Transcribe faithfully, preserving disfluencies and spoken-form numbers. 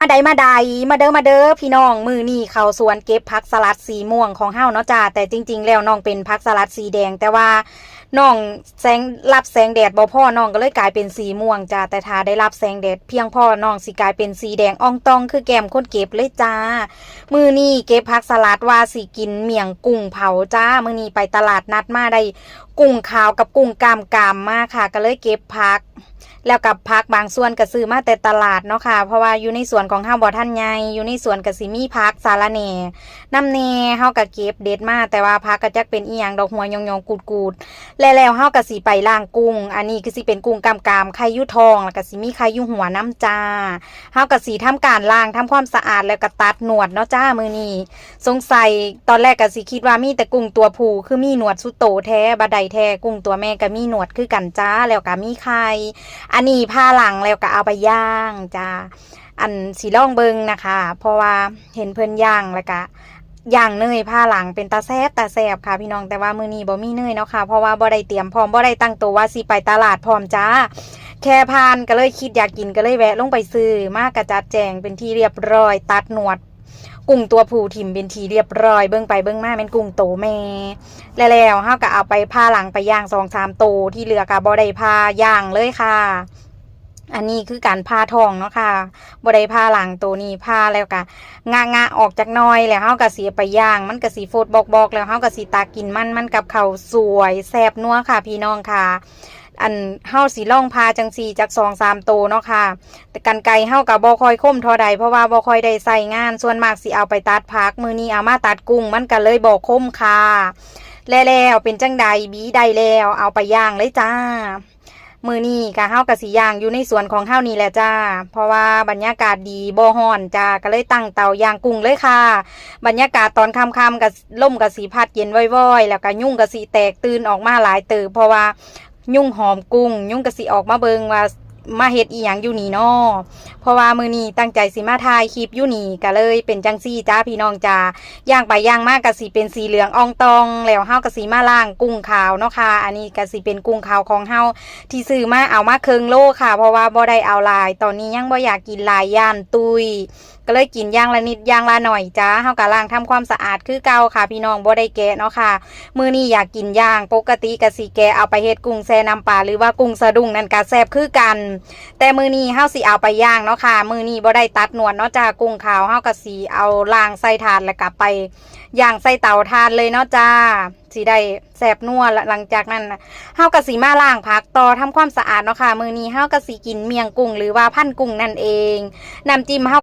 มาใดมาใด มาเด้อมาเด้อพี่น้อง มื้อนี้เข้าสวนเก็บผักสลัดสีม่วงของเฮาเนาะจ้า แต่จริงๆแล้วน้องเป็นผักสลัดสีแดง แต่ว่าน้องแสง รับแสงแดดบ่พอ น้องก็เลยกลายเป็นสีม่วงจ้า แต่ถ้าได้รับแสงแดดเพียงพอ น้องสิกลายเป็นสีแดงอ่องต่องคือแก้มคนเก็บเลยจ้า มื้อนี้เก็บผักสลัดว่าสิกินเมี่ยงกุ้งเผาจ้า มื้อนี้ไปตลาดนัดมาได้ กุ้งขาวกับกุ้งกล้ามกรามมาค่ะ ก็เลยเก็บผัก แล้วกับผักบางส่วนก็ซื้อมาแต่ตลาดเนาะค่ะ เพราะว่าอยู่ในสวนของเฮาบ่ทันใหญ่ อยู่ในสวนก็สิมีผักสะระแหน่นำแหน่ เฮาก็เก็บเด็ดมา แต่ว่าผักก็จักเป็นอีหยังดอก หัวหย่องๆ กูดๆ และแล้วเฮาก็สิไปล้างกุ้ง อันนี้คือสิเป็นกุ้งกล้ามกราม ไข่อยู่ท้อง แล้วก็สิมีไข่อยู่หัวนำจ้า เฮาก็สิทำการล้าง ทำความสะอาด แล้วก็ตัดหนวดเนาะจ้า มื้อนี้ สงสัยตอนแรกก็สิคิดว่ามีแต่กุ้งตัวผู้ คือมีหนวดสุดโตแท้ บ่ได้แท้ กุ้งตัวแม่ก็มีหนวดคือกันจ้า แล้วก็มีไข่ อันนี้ผ่าหลังแล้วก็เอาไปย่างจ้า อันสิลองเบิ่งนะคะ เพราะว่าเห็นเพิ่นย่างแล้วก็ย่างเนยผ่าหลัง เป็นตาแซ่บตาแซ่บค่ะพี่น้อง แต่ว่ามื้อนี้บ่มีเนยเนาะค่ะ เพราะว่าบ่ได้เตรียมพร้อม บ่ได้ตั้งตัวว่าสิไปตลาดพร้อมจ้า แค่ผ่านก็เลยคิดอยากกิน ก็เลยแวะลงไปซื้อ มากะจัดแจงเป็นที่เรียบร้อย ตัดหนวด กุ้งตัวผู้ถิ่มเป็นที่เรียบร้อย เบิ่งไปเบิ่งมาแม่นกุ้งโตแม่ และแล้วเฮาก็เอาไปผ่าหลังไปย่างสองสามโต ที่เหลือก็บ่ได้ผ่าย่างเลยค่ะ อันนี้คือการผ่าท้องเนาะค่ะ บ่ได้ผ่าหลัง โตนี้ผ่าแล้วก็งะงะออกจักหน่อย แล้วเฮาก็สิเอาไปย่าง มันก็สิฟดบอกๆ แล้วเฮาก็สิตักกินมัน มันกับข้าวสวยแซ่บนัวค่ะพี่น้องค่ะ อันเฮาสิลองผ่าจังซี่จักสองสามโตเนาะค่ะ แต่กรรไกรเฮาก็บ่ค่อยคมเท่าใด เพราะว่าบ่ค่อยได้ใช้งาน ส่วนมากสิเอาไปตัดผัก มื้อนี้เอามาตัดกุ้ง มันก็เลยบ่คมค่ะ และแล้วเป็นจังใด บีได้แล้ว เอาไปย่างเลยจ้า มื้อนี้ก็เฮาก็สิย่างอยู่ในสวนของเฮานี่แหละจ้า เพราะว่าบรรยากาศดี บ่ร้อนจ้า ก็เลยตั้งเตาย่างกุ้งเลยค่ะ บรรยากาศตอนค่ำๆ ก็ลมก็สิพัดเย็นว่อยๆ แล้วก็ยุงก็สิแตกตื่นออกมาหลายเติบ เพราะว่ายุงหอมกุ้ง ยุงก็สิออกมาเบิ่งว่ามาเฮ็ดอีหยังอยู่นี่น้อ เพราะว่ามื้อนี้ตั้งใจสิมาถ่ายคลิปอยู่นี่ ก็เลยเป็นจังซี่จ้าพี่น้องจ้า ย่างไปย่างมาก็สิเป็นสีเหลืองอ่องต่อง แล้วเฮาก็สิมาล้างกุ้งขาวเนาะค่ะ อันนี้ก็สิเป็นกุ้งขาวของเฮาที่ซื้อมา เอามาครึ่งโลค่ะ เพราะว่าบ่ได้เอาหลาย ตอนนี้ยังบ่อยากกินหลาย ย้านตุ้ย ก็เลยกินอย่างละนิดอย่างละหน่อยจ้า เฮาก็ล้างทำความสะอาดคือเก่าค่ะพี่น้อง บ่ได้แกะเนาะค่ะ มื้อนี้อยากกินย่าง ปกติก็สิแกะเอาไปเฮ็ดกุ้งแช่น้ำปลา หรือว่ากุ้งสะดุ้งนั่นก็แซ่บคือกัน แต่มื้อนี้เฮาสิเอาไปย่างเนาะค่ะ มื้อนี้บ่ได้ตัดหนวดเนาะจ้า กุ้งขาวเฮาก็สิเอาล้างใส่ถาดแล้วก็ไปย่างใส่เตาถ่านเลยเนาะจ้า สิได้แซ่บนัว และหลังจากนั้นน่ะ เฮาก็สิมาล้างผักต่อ ทำความสะอาดเนาะค่ะ มื้อนี้เฮาก็สิกินเมี่ยงกุ้ง หรือว่าพันกุ้งนั่นเอง น้ำจิ้มเฮา